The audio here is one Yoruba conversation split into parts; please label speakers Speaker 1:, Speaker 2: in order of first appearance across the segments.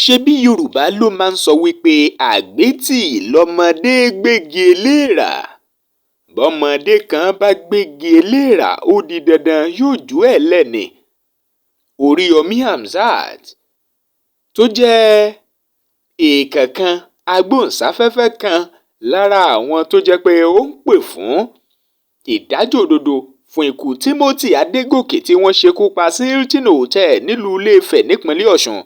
Speaker 1: Ṣebí Yorùbá ló máa ń sọ wípé àgbétì lọmọdé gbégi eléèrà? Bọ́mọdé kan bá gbégi eléèrà, ó di dandan yóò jó ẹ̀ lẹ́ni. Oríyomi Hamzat, tó jẹ́ èèkàn kan, agbóhùnsáfẹ́fẹ́ kan lára àwọn tó jẹ́ pé ó ń pè fún ìdájọ́ òdodo fún ikú Timothy Adégòkè tí wọ́n ṣekú pa sí Hilton Hotel nílùú Ilé-Ifẹ̀ nípínlẹ̀ Ọ̀ṣun.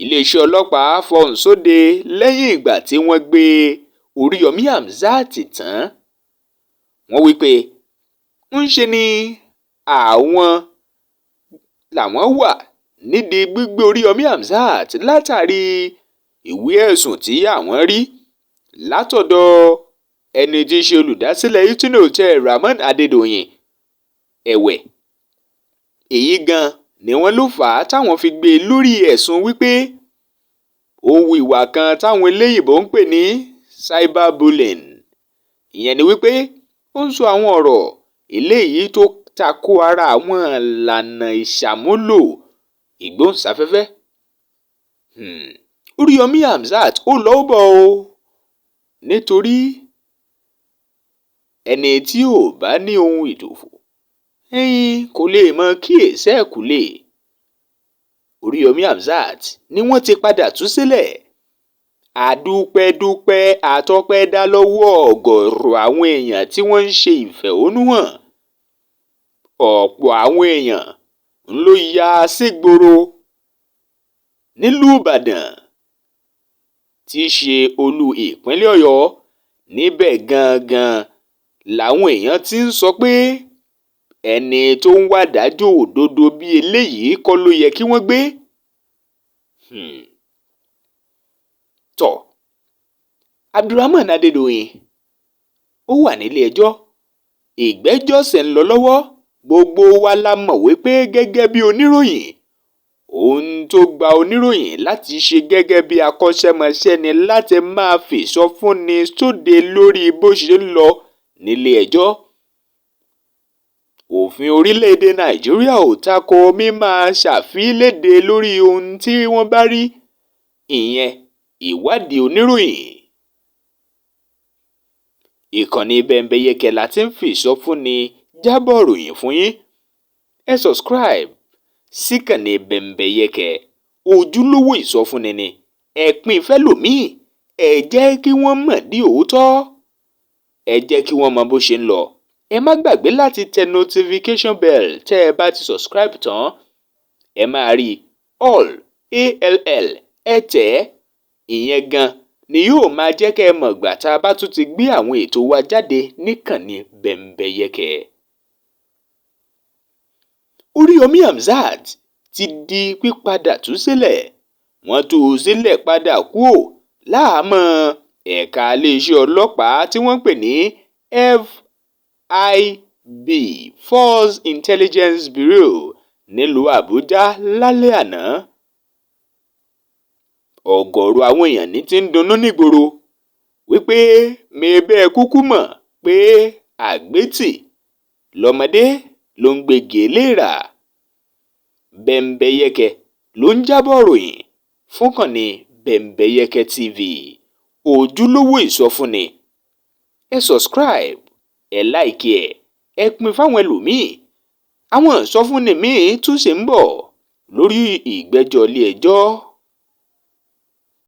Speaker 1: Iléeṣẹ́ ọlọ́pàá fọhùn sóde lẹ́yìn ìgbà tí wọ́n gbé Oríyomi Hamzat tán. Wọ́n wí pé ńṣe ni àwọn làwọn wà nídìí gbígbé Oríyomi Hamzat látàrí ìwé ẹ̀sùn tí àwọn rí látọ̀dọ̀ ẹni tí í ṣe olùdásílẹ̀ Hilton Hotel, Rahmon Adédọ̀yìn. Ẹ̀wẹ̀, èyí gan ni wọ́n ló fà á táwọn fi gbé e lórí ẹ̀sùn wípé ó hu ìwà kan táwọn eléyìnbó ń pè ní cyberbullying. Ìyẹn ni wípé ó ń sọ àwọn ọ̀rọ̀ eléyìí tó tako ara àwọn ìlànà ìṣàmúlò ìgbóhùnsáfẹ́fẹ́. Oríyomi Hamzat ó lọ ó bọ̀ o, nítorí ẹni tí ò bá ní ohun ìdòfò ẹ̀yìn kò lè mọ kíyèsí ẹ̀kúlé. Oríyomi Hamzat ni wọ́n ti padà tú sílẹ̀. Àdúpẹ́dúpẹ́ àtọpẹ́dá lọ́wọ́ ọ̀gọ̀ọ̀rọ̀ àwọn èèyàn tí wọ́n ń ṣe ìfẹ̀hónúhàn. Ọ̀pọ̀ àwọn èèyàn ló ya sígboro nílùú Ìbàdàn tí í ṣe olú ìpínlẹ̀ Ọ̀yọ́. Níbẹ̀ gangan làwọn èèyàn ti ń sọ pé ẹni tó ń wádàájọ́ òdodo bíi eléyìí kọ́ ló yẹ kí wọ́n gbé. Tọ́ Abdulrahman Adédọ̀yìn ó wà nílé ẹjọ́, ìgbẹ́jọ́ sì ń lọ lọ́wọ́. Gbogbo wa la mọ̀ wípé gẹ́gẹ́ bí oníròyìn, ohun tó gba oníròyìn láti ṣe gẹ́gẹ́ bí akọ́ṣẹ́mọṣẹ́ ni láti máa fìsọfúnni sóde lórí bó ṣe ń lọ nílé ẹjọ́. Òfin orílẹ̀-èdè Nàìjíríà ò tako mímáa ṣàfiléde lórí ohun tí wọ́n bá rí, ìyẹn ìwádìí oníròyìn. Ìkànnì Bẹ́ńbẹ́yẹ́kẹ́ la ti ń fìsọfúnni jábọ̀ ròyìn fún yín. Ẹ subscribe síkànnì Bẹ́ńbẹ́yẹ́kẹ́, ojúlówó ìsọfúnni ni. Ẹ pín fẹ́lòmíì, ẹ jẹ́ kí wọ́n mọ̀ dí òótọ́, ẹ jẹ́ kí wọ́n mọ bó ṣe ń lọ. Ẹ má gbàgbé láti tẹ notification bell tẹ́ ẹ bá ti subscribe tán. Ẹ máa rí all, all, ẹ tẹ̀ ẹ́. Ìyẹn gan ni yóò máa jẹ́ kẹ́ ẹ mọ̀ gbà tá a bá tún ti gbé àwọn ètò wa jáde níkànnì Bẹ́ńbẹ́yẹ́kẹ́. Oríyomi Hamzat ti di pípadà tú sílẹ̀. Wọ́n tú u sílẹ̀ padà kúò láhàámọ̀ ẹ̀ka iléeṣẹ́ ọlọ́pàá tí wọ́n ń pè ní FIB, Force Intelligence Bureau, nílùú Àbújá lálẹ́ àná. Ọ̀gọ̀ọ̀rọ̀ àwọn èèyàn ní ti ń dunnú nígboro wípé mebẹ́ kúkú mọ̀ pé àgbétì lọmọdé ló ń gbégi eléèrà. Bẹ́ńbẹ́yẹ́kẹ́ ló ń jábọ̀ ròyìn fúnkànnì Bẹ́ńbẹ́yẹ́kẹ́ TV, ojúlówó ìsọfúnni. Ẹ subscribe, ẹ like, ẹ pín fáwọn ẹlòmíì. Àwọn ìsọfúnni míì tún ṣì ń bọ̀ lórí ìgbẹ́jọ́ ilé ẹjọ́.